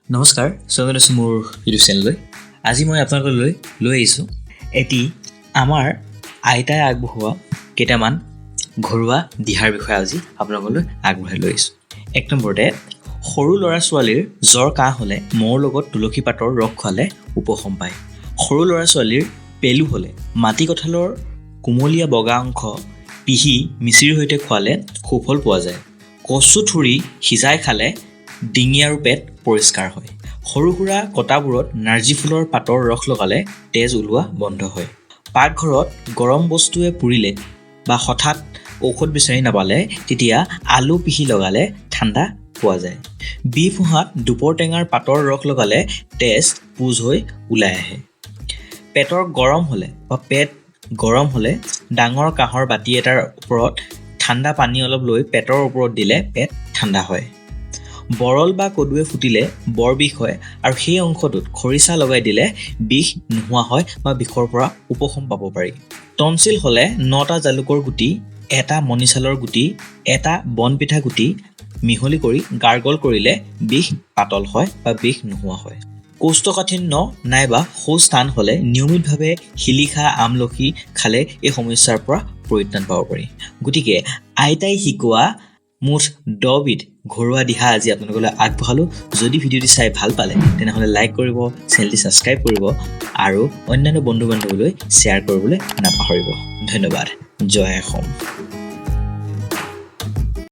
নমস্কাৰ, স্বাগত আছোঁ মোৰ ইউটিউব চেনেললৈ। আজি মই আপোনালোকলৈ লৈ আহিছোঁ এটি আমাৰ আইতাই আগবঢ়োৱা কেইটামান ঘৰুৱা দিহাৰ বিষয়ে। আজি আপোনালোকলৈ আগবঢ়াই লৈ আহিছোঁ। এক নম্বৰতে, সৰু ল'ৰা ছোৱালীৰ জ্বৰ কাহ হ'লে মৌৰ লগত তুলসী পাতৰ ৰস খোৱালে উপশম পায়। সৰু ল'ৰা ছোৱালীৰ পেলু হ'লে মাটি কঁঠালৰ কুমলীয়া বগা অংশ পিহি মিচিৰিৰ সৈতে খোৱালে সুফল পোৱা যায়। কচু থুৰি সিজাই খালে ডিঙি আৰু পেট পৰিষ্কাৰ হয়। সৰু সুৰা কটাবোৰত নাৰ্জী ফুলৰ পাতৰ ৰস লগালে তেজ ওলোৱা বন্ধ হয়। পাকঘৰত গৰম বস্তুৱে পুৰিলে বা হঠাৎ ঔষধ বিচাৰি নাপালে তেতিয়া আলু পিহি লগালে ঠাণ্ডা পোৱা যায়। বিষ ফোঁহাত দুপৰ টেঙাৰ পাতৰ ৰস লগালে তেজ পুঁজ হৈ ওলাই আহে। পেটৰ গৰম হ'লে বা পেট গৰম হ'লে ডাঙৰ কাঁহৰ বাতি এটাৰ ওপৰত ঠাণ্ডা পানী অলপ লৈ পেটৰ ওপৰত দিলে পেট ঠাণ্ডা হয়। বৰল বা কদুৱে ফুটিলে বৰ বিষ হয় আৰু সেই অংশটোত খৰিচা লগাই দিলে বিষ নোহোৱা হয় বা বিষৰ পৰা উপশম পাব পাৰি। টনচিল হ'লে 9টা জালুকৰ গুটি, এটা মণিছালৰ গুটি, এটা বনপিঠা গুটি মিহলি কৰি গাৰ্গল কৰিলে বিষ পাতল হয় বা বিষ নোহোৱা হয়। কোষ্ঠকাঠিন্য নাইবা শৌচ টান হ'লে নিয়মিতভাৱে শিলিখা, আমলখি খালে এই সমস্যাৰ পৰা পৰিত্ৰাণ পাব পাৰি। গতিকে আইতাই শিকোৱা মুঠ 10বিধ ঘৰুৱা দিহা আজি আপোনালোকলৈ আগবঢ়ালোঁ। যদি ভিডিঅ'টি চাই ভাল পালে, তেনেহ'লে লাইক কৰিব, চেনেলটি ছাবস্ক্ৰাইব কৰিব আৰু অন্যান্য বন্ধু বান্ধৱীলৈ শ্বেয়াৰ কৰিবলৈ নাপাহৰিব। ধন্যবাদ। জয় অসম।